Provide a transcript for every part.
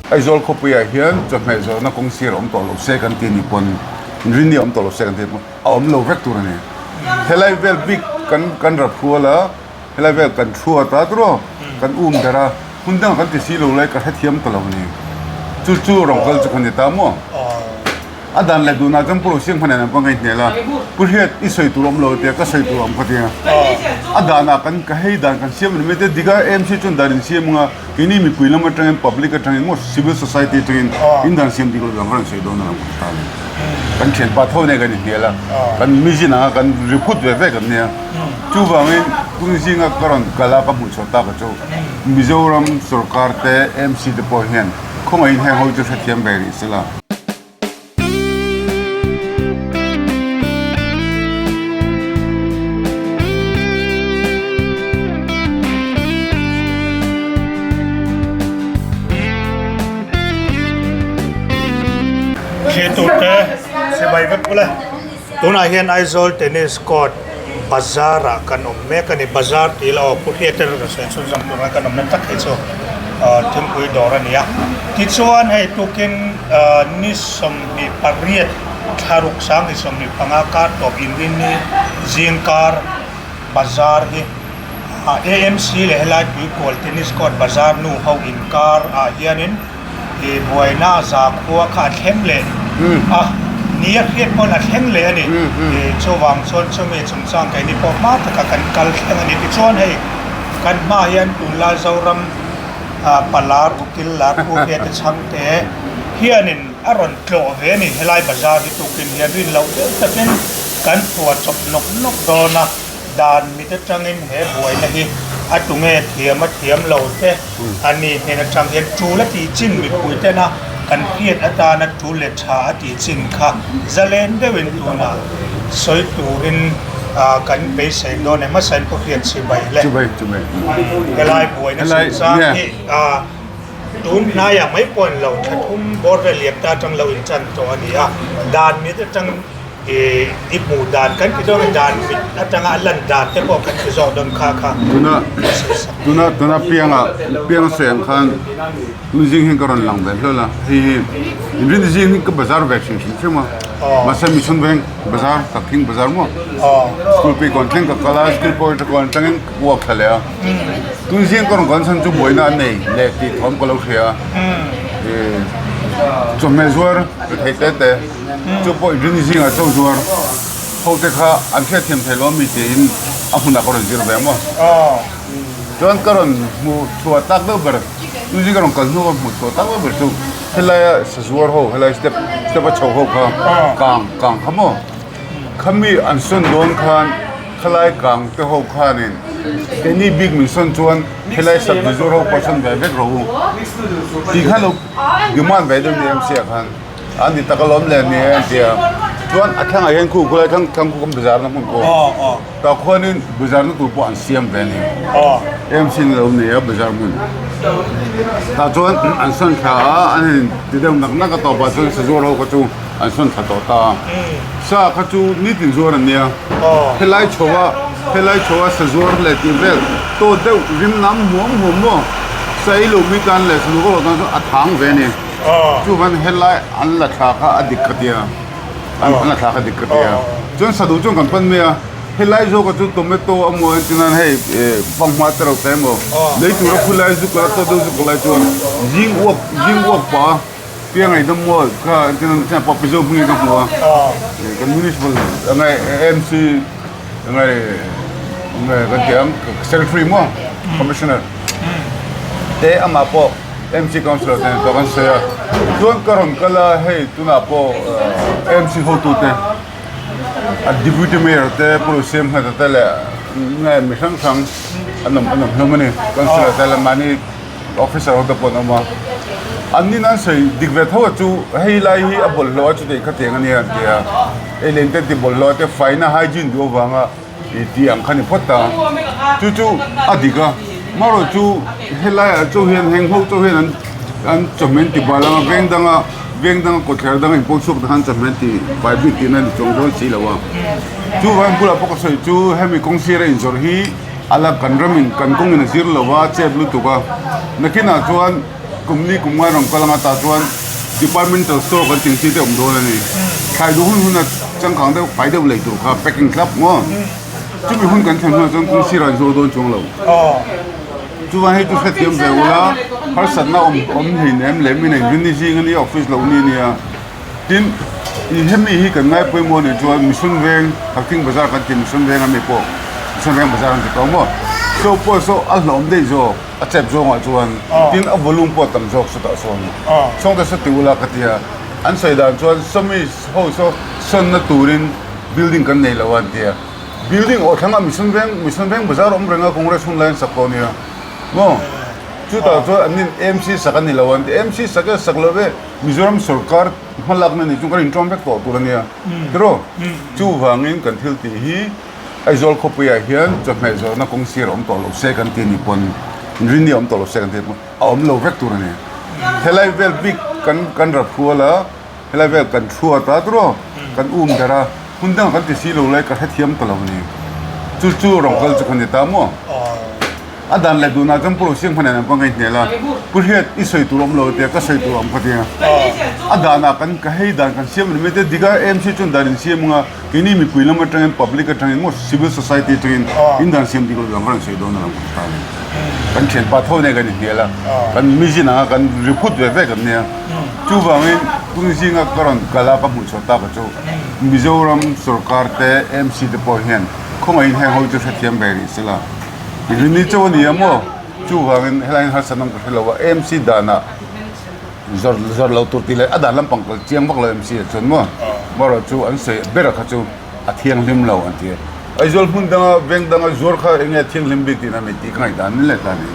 Aizawl khawpuiah hian chawhmeh zawhna kawng sir a awm tawh lo se kan ti ni pawn rinni a awm tawh lo se kan ti pawn a awm lo vek tur a ni. Helai vel bik kan kan rap hrual a, helai vel kan thluat a turaw kan um ber a, hmun dangah kan ti si lo lai ka hrethiam ta lo a ni. Chu chu rawng kal chu ka ni ta maw? A dan leh duhna chuan Pu Rosiang hmanah nen pawh ka inhnial a, Pu Hriat i sawi tur awm lo tia ka sawi tur awm ka tia. A danah kan ka hei dan kan siam a ni mai te, dik a AMC chuan dan in siam anga keini mipui lam atangin public atangin maw civil society atangin in dan siam dik lo dan ka rawn sawi dawn a lo ka ta le. Kan thianpa tho nen kan inhnial a, kan mizin anga kan ri phut ve ve kan nia. Chuvangin Tungzinga ka rawn kal a ka hmuh chhuah tak a chu Mizoram sorkar te AMC te pawh hian Khawngaihin heng ho chu hrethiam ve rih sela. Thlir tur te chibai vek bawlh e. Tunah hian Aizawl Tennis Court Bazar ah kan awm mek a ni. Bazar tih ila aw Pu Hriata rawh sawi chhunzawm tura kan awmna tak hi chu thingpui dawr a ni a. Tichuan hei tukin ni 28 thlaruk 2025 kar tawp inrinni zingkar bazar hi AMC leh helai Tuikual Tennis Court Bazar nu ho inkar ah hianin Ih buaina zakhua kha a thleng leh a, ni a hriat pawn a thleng leh a ni. Ih chuvang chuan chumi chungchang keini pawh hma taka kan kal thleng a ni. Tichuan hei kan hmaah hian tunlai Zoram ah Palar Ukil lar Pu Hriata Chhangte hianin a rawn tlawh ve a ni. Helai bazar hi tukin hian rin loh deuh takin kan phuah chawp nawk nawk dawn a. Dan mit atangin he buaina hi a tunge thiam a thiam lo te a ni hnen atang hian tul a tih chin mipui tena kan hriat atana tul leh tha a tih chin kha zalen deuhin tunah sawi turin kan beisei dawn em hmasa in pawh hriat chibai le helai buaina chungchang hi tun hnaiah mai pawh in lo tha thum bawr vel liam ta atang lo inchan tawh a ni a dan mit atang I i hmuh dan kan ti dawn a dan mit atanga a lan dan te pawh kan ti zawk dawn kha kha. Tuna tuna tuna pianga pianga sawi ang khan tun zing hian ka rawn lang ve hlawl a hei hi inrin zing hi ka bazar ve hrim hrim hrim a mahse mission veng bazar takthing bazar maw school pui kawn thleng ka kal a school pawh kawn atangin ka walk thla leh a tun zing ka rawn kalsan chhan chu buaina an nei leh tih thawm ka lo hria a chawhmeh zuar thei te te. Chu pawh rin zingah chaw zuar ho te kha an hriatthiam thei lo ami tiin a hmunah ka rawn zir ve maw. Chuan ka rawn hmuh chhuah tak deuh ber, chu zing ka rawn kal hnu ka hmuh chhuah tak deuh ber chu helaia sazuar ho helai step step a chho ho kha kang kang kha maw. Khami an sawn dawn khan khalai kang te ho khanin keini bik min sawn chuan helai sabzi zuar ho pawh sawn ve vek rawh u tih khan lo demand ve deuh ni em sia khan. An ti tak alawm le ni e an ti a. Chuan a thlangah hian khu khulai thlang thlang khu kan bazar na hmun pawh tah khuanin bazar na tur pawh an siam ve a ni. AMC na lo nei a bazar hmun. Tah chuan an sawn thla a, an han ti deuh nak nak a tawpah chuan sazuar ho kha chu an sawn thla tawh ta a. Sa kha chu nitin zuar an nia. Helai chho a helai chho a sazuar leh tih vel tawt deuh rim nam huam huam maw sa ei lo mi tan leh sazu ka lo tan chuan a thang ve a ni. Chuvan helai an la thla kha a dik ka tia an la thla kha dik ka tia chuan sadu chuan kan pan mai a helai zawk chu tomato a maw entir nan hei fanghma te reuh te emaw lei tura khulai zu kala tawt deuh zu kalai chuan zing uak zing uak pah a piangai dam maw kha entir nan chian pawh pizo hming in ka hmu a kan municipal enge AMC enge enge kan tih ang secretary maw commissioner te amah pawh. MC Councillor te pawh kan sawi a, chuan ka rawn kal a hei tunah pawh MC hotute a Deputy Mayor te Pu Lusiam Nghata te leh nge mi hrang hrang an awm an awm hlawm a ni Councillor te leh mahni Officer ho te pawh an awm a, an nin an sawi dik ve tho a chu hei lai hi a bawlhhlawh a chutih khatiang a nia an ti a, ei leh in te ti bawlhhlawh a te faina hygiene duh avanga. I tih ang kha ni phawt ta. Chu chu a dik a, marawh chu helaiah chaw hian heng ho chaw hian an an chawhmeh an ti bal ang a, veng danga Veng danga kawtthler danga inpawn chhuak te khan chawhmeh an ti fai bik tihna a ni chuang dawn si lo a. Chuvangin bulah pawh ka sawi chu hemi kawng sira inzawrh hi a la kan ramin kan kawngin a zir lo a, chep lutuk a. Nakinah chuan kum ni kum ngai rawn kal anga tah chuan departmental store kan tih ang chi te awm dawn a ni. Thlai duh hun huna changkang deuh fai deuh lei tur kha packing thlap maw? Chumi hun kan thlen hunah chuan kawng sirah inzawr dawn chuang lo. Chuvang hei chu hrethiam ve ula, harsatna awm awm hlein em lem in engtin ni zing ania office loh ni ania. Tin, i hemi hi kan ngai pawimawh anih chuan Mission Veng, Thakthing Bazar kan ti Mission Veng ami pawh Mission Veng Bazar an ti tawh maw? Saw pawh saw a hlawm daih zawk, a chep zawngah chuan tin a volume pawh a tam zawk chutah sawn chhawngte saw ti ula ka tia. An sawi dan chuan sawmi ho saw sawnna turin building kan nei lo a an tia. Building aw thlangah Mission Veng, Mission Veng bazar awm reng a, Congress hun laiin sak tawh a nia. Maw? Chutah chuan an nin MC sak a ni lo an ti. MC sak e sak lo e, Mizoram sorkar hmalakna nih chu kan inṭawm vek tawh tur a nia. Tiraw? Chuvangin kan thil tih hi Aizawl khawpuiah hian chawhmeh zawrhna kawng sir a awm tawh lo se kan ti ni pawn, rinni a awm tawh lo se kan ti ni pawn a awm lo vek tur a ni. Helai vel bik kan kan rap hrual a. Helai vel kan thluat a turaw kan um ber a, hmun dangah kan ti si lo lai ka hrethiam ta lo a ni. Chu chu rawng kal chu ka ni ta maw? A dan leh duhnah chuan Pu Rosiang hmanah an pawh ngaihhnel a, Pu Hriat i sawi tur awm lo tia ka sawi tur awm ka ti a. A danah kan ka hei dan kan siam reng mai te dik a, AMC chuan dan in siam ang a, keini mipui lam atangin public atangin maw civil society atangin in dan siam dik lo dan ka rawn sawi dawn a lo ka ti ta a ni. Kan thianpa tho nen kan inhnial a, kan mizin anga kan riphut ve ve kan nia. Chuvangin tun zinga ka rawn kal a ka hmuh chhuah tak chu Mizoram sorkar te MC te pawh hian khawngaihin heng ho chu hrethiam ve rih se la. Rini chauh a ni a maw? Chuvangin helai hian harsatna awm ka hre lo a, MC danah zawr zawr lo tur tih leh a dan lampang kal chiang vak lo MC ah chuan maw? Amaherawh chu an sawi ber kha chu a thianghlim lo an ti a. Aizawl hmun danga veng danga zuar kha eng nge thianghlim bik tihna mi tih ka ngaihdan ni leh ta ni.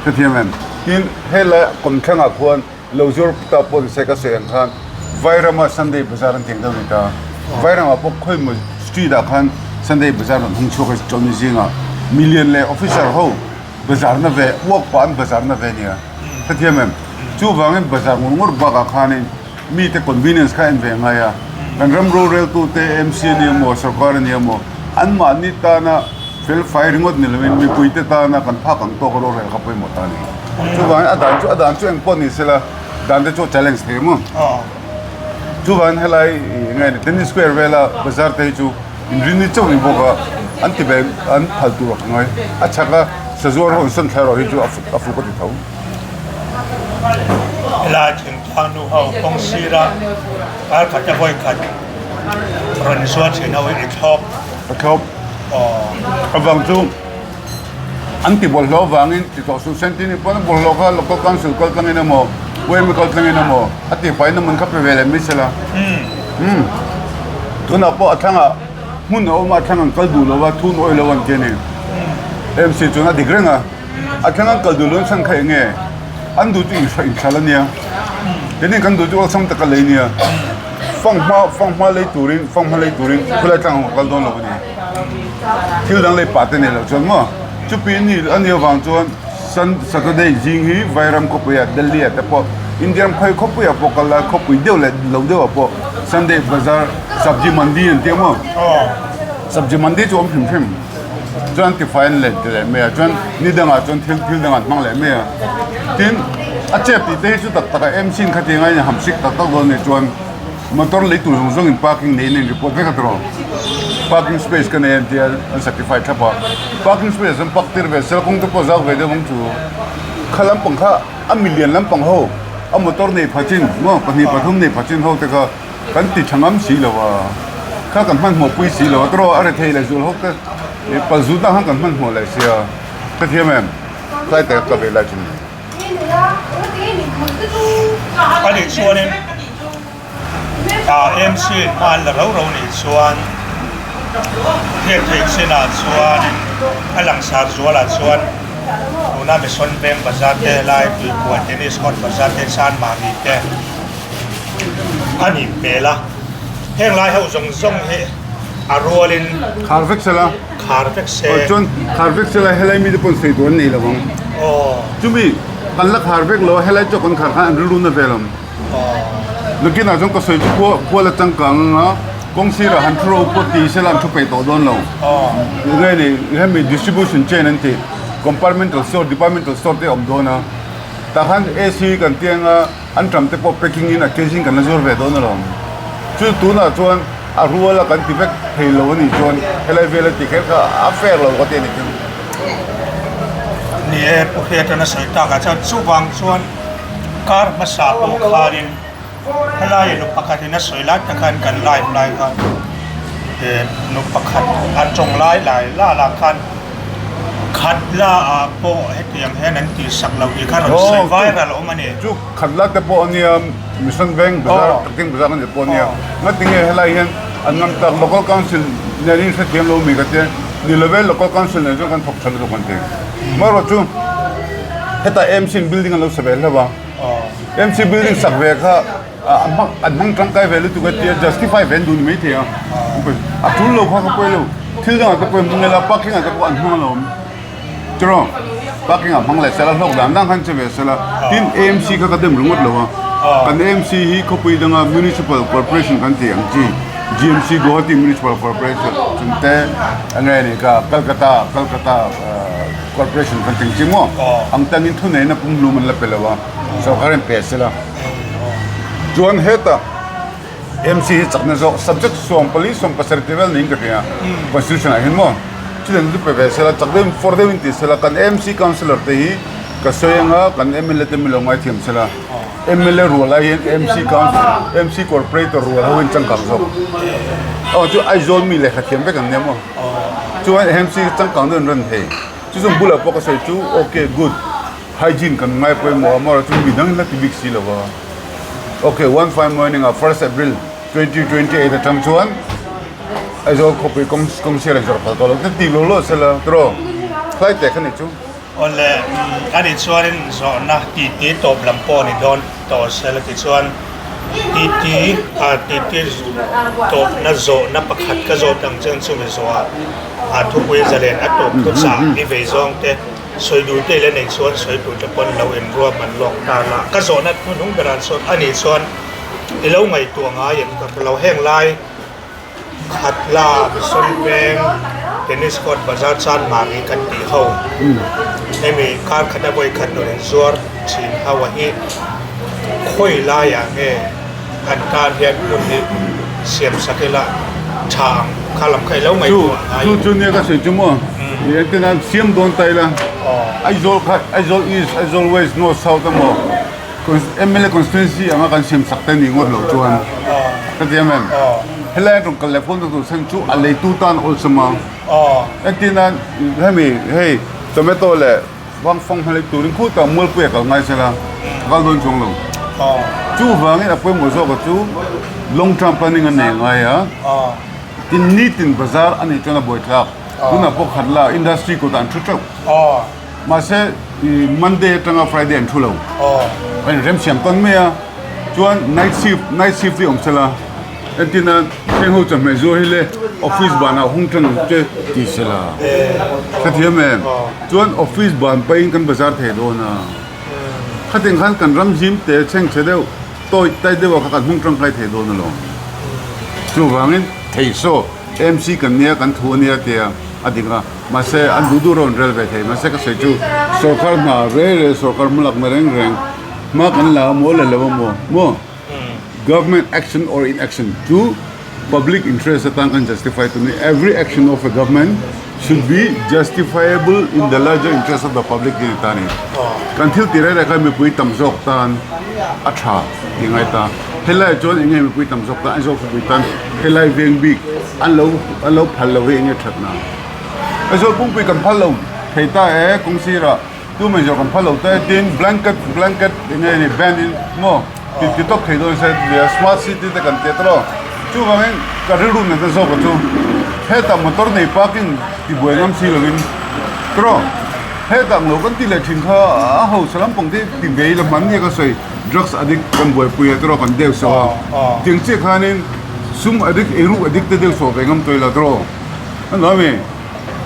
Hrethiam em? Tin, helai kawmthlangah khuan lo zuar ta pawh ni se ka sawi ang khan Vairama Sunday Bazar an tih ang deuh a ni ta. Vairamah pawh khawimaw street ah khan Sunday Bazar rawn hung chhuak a chawlhni zingah milian leh officer ho bazar na ve uak pah an bazar na ve nia. Hrethiam em? Chuvangin bazar ngur ngur bakah khanin mite convenience kha en ve ngai a, kan ram roreltute MC a ni emaw sorkar a ni emaw anmahni tana fel fai ringawt ni loin mipuite tana kan phak ang tawk rorel kha pawimawh ta a ni. Chuvangin a dan chu a dan chu eng pawh ni sela dan te chu a challenge thei maw? Chuvangin helai eng nge ni Tennis Square vela bazar te hi chu inrinni chauh ni bawk a an ti ve an phal tur a ka ngai. A chhak a sazuar ho insawn thla erawh hi chu a fuk a ti tho. Helai thingtlang nu ho kawng sira kar khat a vawi khat rawn zuar thin ho hi i thlawp. Ka thlawp. Aw. Avang chu an ti bawlhhlawh avangin ti tawh suh sen tih ni pawn a bawlhhlawh kha local council kal tlangin emaw yma kal tlangin emaw a ti faina man kha pe ve leh mai sela. Umm. Tunah pawh a thlangah hmun a awm a a thlang an kal duh lo a thun awih lo an ti a ni. MC chuan a dik reng a. A thleng an kal duh lo chhan kha eng nge? An duh chu inhra inhral a nia. Keini kan duh chu awlsam taka lei nia. Fanghma fanghma lei turin fanghma lei turin khawlai tlang ang ka kal dawn lo a ni. Thil dang lei pah te nei loh chuan maw? Chupi ni a nih avang chuan Sun Saturday zing hi Vairam khawpuiah Delhi ah te pawh India ram khawi khawpuiah pawh kal la khawpui deuh leh lo deuhah pawh Sunday bazar Sabji Mandi an ti a maw? Sabji Mandi chu awm hrim hrim. Chuan tifai an let leh mai a, chuan ni dangah chuan thil thil dangah an hmang leh mai a. Tin, a chep tih te hi chu tak tak a MC in khatiang a in ham sik tak tak dawn nih chuan motor lei tur zawng zawng in parking nei in a in report vek a tawh. Parking space ka nei a tia an certify thlap a. Parking space an park tir ve sel kawng te pawh zau ve deuh ang chu. Kha lampang kha a milian lampang ho a motor nei pha chin maw pahnih pathum nei pha chin ho te kha Kan ti tha ngam si lo a, kha kan hmanhmawh pui si lo a, tawrh a rethei leh zual hawk te pal zut ah khan kan hmanhmawh leh sia, ka thiam em? Tlai te ka ve lai chu ni. A nih chuanin MC in hma an la rau rau nih chuan hriat theih chinah chuanin a langsar zualah chuan tuna Mission Veng Bazar te lai Tuikua Tennis Court Bazar te Chanmari te A nih hmel a, heng lai ho zawng zawng hi a rualin Khar vek sela. Khar vek se. Aw chuan khar vek sela helai mite pawn sawi tur an nei lo ang. Aw. Chumi kan la khar vek lo a helai chu kan khar khan an rilru na vel awm. Aw. Nakinah chuan ka sawi chu khua khua la changkang anga kawng sirah han thu ro pawh ti sela an thu peih tawh dawn lo. Nge ni hemi distribution chain an tih compartmental store departmental store te a awm dawn a tah khan AC kan ti anga an ṭam te pawh packing in a kg in kan la zuar ve dawn alawm. Chu tunah chuan a ruala kan ti vek thei lo a nih chuan helai vela ti kher kha a fair lo ka ti a ni chu. Ni e, Pu Hriatana sawi takah chuan chuvang chuan kar hmasa pawh khanin helai nu pakhatin a sawi lai tak khan kan live lai khan eh nu pakhat a tawng lai lai la lah khan khat la ah pawh hetiang hian an tih sak lo tih kha rawn sawi viral awm a ni. Chu khat la te pawh a nia Mission Bank bazar Takting bazar an ti pawh a nia ngatinge helai hian an ngam tak local council nen in hrethiam lo mi ka tia ni love local council nen chuan kan thawk tha lutuk an ti marawh chu hetah MC in building an lo sa ve hlauh a MC building sak ve kha an hmang tangkai ve lutuk a tia justify ve an duh ni maithei a a tul lo kha ka pawi lo thil dangah te pawh an hmang ila parking ah te pawh an hmang alawm tiraw parking ah hmang leh sela hlawk dan dan khan che ve sela tin AMC kha ka dem ringawt lo a kan AMC hi khawpui danga municipal corporation kan tih ang chi GMC Guwahati municipal corporation chungte enge ni ka Calcutta Calcutta corporation kan tih ang chi maw ang tangin thuneihna pumhlum an la pe lo a sorkar in pe sela chuan hetah MC hi chakna zawk subject 14 17 te vel niin ka hria constitution ah hian maw chutiang chu pe ve sela chak deuhin for deuhin ti sela kan MC councillor te hi ka sawi anga kan mla te min lo ngaithiam sela mla rual ai hian MC council MC corporator rual ho in changkang zawk aw chu Aizawl mi lehkha thiam vek an nia maw chuan MC changkang deuh an rawn thei chu chung bulah pawh ka sawi chu okay good hygiene kan ngai pawimawh a maw chu midang in la ti bik si lo a. Ok one fine morning ah first April 2028 atang chuan Aizawl khawpui kawng kawng sial an zawrh phal tawh lo te ti lo lo sela tiraw hlai teh kha ni chu. Awle a nih chuanin zawhna titi tawp lam pawh a ni dawn tawh sela tichuan titi ah titi tawpna zawhna pakhat ka zawt ang chuan chumi zawhah a thupui zalen a tawp thuchah i vei zawng te Sawi duh te ila nei chuan sawi tur te pawn lo inruam an lawk ta la. Ka zawhna hnuhnung berah chuan a nih chuan i lo ngaihtuah ngai em ka hre lo. Heng lai Khatla, Mission Veng, Tennis Court, Bazar Chanmari kan tih ho hemi kar khata vawi khat rawn inzuar thin ho a hi khawi laiah nge an tan hian hmun hi siam sak ila tha ang kha lam kha i lo ngaihtuah ngai. Chu chu nia ka sawi chu maw engtin a siam dawn ta ila Aizawl kha Aizawl East Aizawl West North South emaw mla constituency anga kan siam sak te ni ngawt loh chuan ka ti em em helai a rawn kal leh phone tur chhan chu a leitu tan awlsam a engtin a hemi hei tomato leh Vangfang hmalek turin khutah Mualpui a kal ngai sela, a kal dawn chuang lo. Chuvangin a pawimawh zawka chu long term planning a nei ngai a, tin nitin bazar a nih chuan a buaithlak. Tunah pawh khat la industry kawtah an thu teuh. Mahse Monday atanga Friday an thu lo. A inremsiam tawn mai a, chuan night shift night shift hi awm sela. Entina heng ho chawhmeh zuar hi le office banah hung tan ang che ti se la hrethiam em chuan office ban pahin kan bazar thei dawn a khatin khan kan ram zim te chheng chhe deuh tawi tai deuh ah kha kan hung tangkai thei dawn alawm chuvangin thei saw MC kan nia kan thu ania tia a dik a mahse an duh duh rawn rel ve thei mahse ka sawi chu sorkar hna rei rei sorkar hmalakna reng reng hma kan la a maw la lo a maw maw. Government action or inaction chu public interest atan kan justify tur ni. Every action of a government should be justifiable in the larger interest of the public tih a ni ta a ni. Kan thil tih reng reng kha mipui tam zawk tan a tha tih ngai ta. Helai chuan eng nge mipui tam zawk tan, Aizawl khawpui tan helai veng bik an lo an lo phal lo hi eng nge thatna? Aizawl pumpui kan phal lo thei ta e kawng sirah. Tu mai zawk an phal lo te tin blanket blanket eng nge ni band in maw ti ti tawp thei dawn se nia smart city te kan tia tawh chuvangin ka rilru na te zawk a chu hetah motor nei parking ti buai ngam si lovin tawh hetah ang lo kan ti leh thin kha a hausa lampang te ti ve ila hman nia ka sawi drugs addict kan buaipui a tawh kan deuh sawh a tiang chiah khanin sum addict eiruk addict te deuh sawh ve ngam tawh ila tawh a nuam e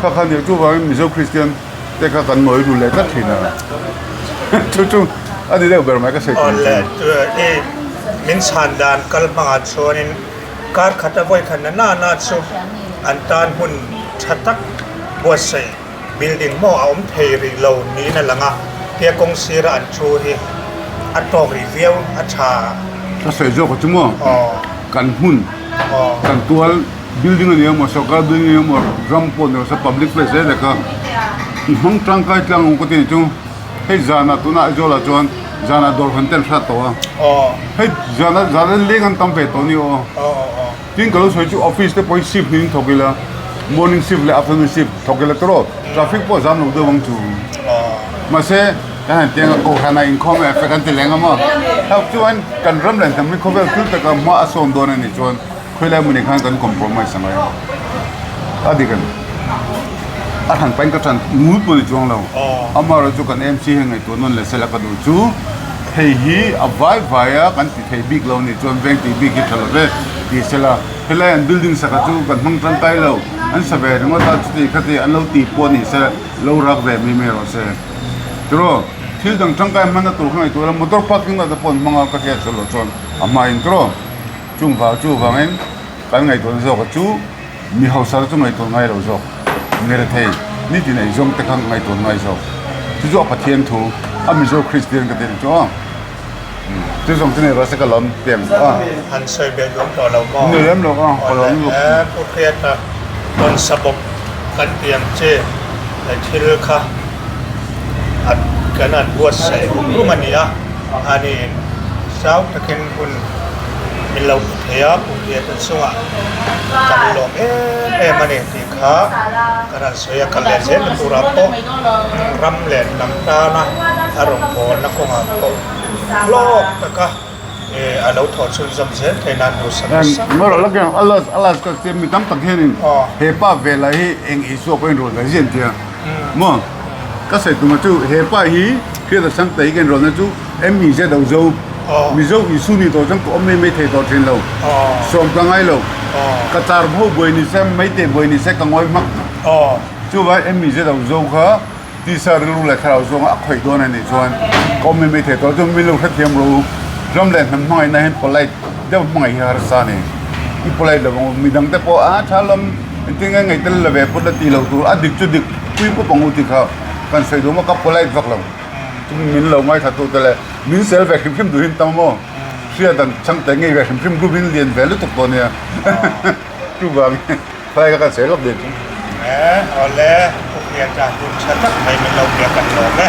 kha kha nia chuvangin mizo christian. Te kha kan nawi ru leh tlat thin a. Chu chu a ni deuh ber mai ka sawi tum chu. Awle, e. Min chhan dan kal hmangah chuanin kar khata vawi khat na na chu an tan hun tha tak buatsaih building maw a awm thei rih lo niin a lang a, tia kawng sira an thu hi a tawk rih viau a tha. Ka sawi zawk a chu maw kan hmun kan tual building a ni emaw sorkar building a ni emaw ram pawh ni rawh se public place reng reng kha i hmang tangkai tlang ang ka ti chu. Hei zanah tunah Aizawlah chuan zanah dawr han tel hrat tawh a, hei zanah zan an leng an tam ve tawh a ni aw. Tin ka lo sawi chu office te pawhin shift hnih in thawk ila, morning shift leh afternoon shift thawk ila tawrh traffic pawh zam lo deuh ang chu. Mahse kan han tiang a kohhranah inkhawm e fek an ti leng a maw. Hau chuan kan ram leh hnam hi khawvel thil taka hma a sawn dawn a nih chuan khawilai hmunah khan kan compromise a ngai a, a dik a ni. A hran pahin ka ṭan ngut pawh ni chuang lo. Amaherawhchu chu kan MC hian ngaihtuah nawn leh sela ka duh chu hei hi a vai vai a kan ti thei bik lo nih chuan veng tih bik hi ṭha lo ve ti sela helai an building saka chu kan hmang ṭangkai lo an sa ve ringawt a chuti khati an lo tih pawh ni se lo rak ve mai mai rawh se. Tiraw thil dang ṭangkai hmanna tur kha ngaihtuah ila motor parking lah te pawh an hmang a ka hriat sual loh chuan a hmain tiraw chung vang chuvangin kan ngaihtuahna zawk a chu. Mi hausa chu ngaihtuah ngai lo zawk, mi rethei nitin eizawng te kha ngaihtuah ngai zawk. Chu chu a Pathian thu, a Mizo Kristian ka tih chu a. Chu zawng chu nei rawh se ka lawm piang a. Han sawi belh duam tawh lo maw? Ni lem lo a, ka lawm lutuk. Awle, Pu Hriata rawn sa bawk kan ti ang che, thil kha kan han buatsaih rum rum a ni a, ani zau takin hun min lo pe thei a, Pu Hriata chungah kan lawm em em a ni tih kha kan han sawi a, kal leh zel na turah pawh ram leh hnam tana a rawn bawlna kawngah pawh hlawk taka a lo thawh chhunzawm zel theih nan duhsak nasa. Mi tam tak hianin he pa velah hi eng Isua pawhin rawn la ziah an ti a maw? Ka sawi tumah chu he pa hi Hriata Sangte hi ka inrawlna chu MEZ Zo Mizo Isu ni tawh chuan ka awm mai mai thei tawh thin lo. Sawm ka ngai lo. Ka car ho buai ni se, Maite buai ni se ka ngawi hmak. Chuvang MEZ Zo kha tisa rilru leh thlarau zawnga a khawih dawn a nih chuan ka awm mai mai thei tawh. Chuan min lo hrethiam rawh u. Ram leh hnam hmangaihna hian polite deuh hmangaih hi harsa a ni. I polite lo ang u. Midang te pawh a tha lam engtin nge ngaih tel la ve pawt la tih loh tur a dik chu dik pui pawp ang u tih kha kan sawi duh maw ka polite vak lo. Chu min lo ngaithla tu te leh min sel ve hrim hrim duhin tam maw hriat an chhang te ngei ve hrim hrim group in lian ve lutuk tawh nia chuvang khalai kha kan sawi lawk daih chu. Awle, Pu Hriata hun tha tak mai min lo biak kan lawm e.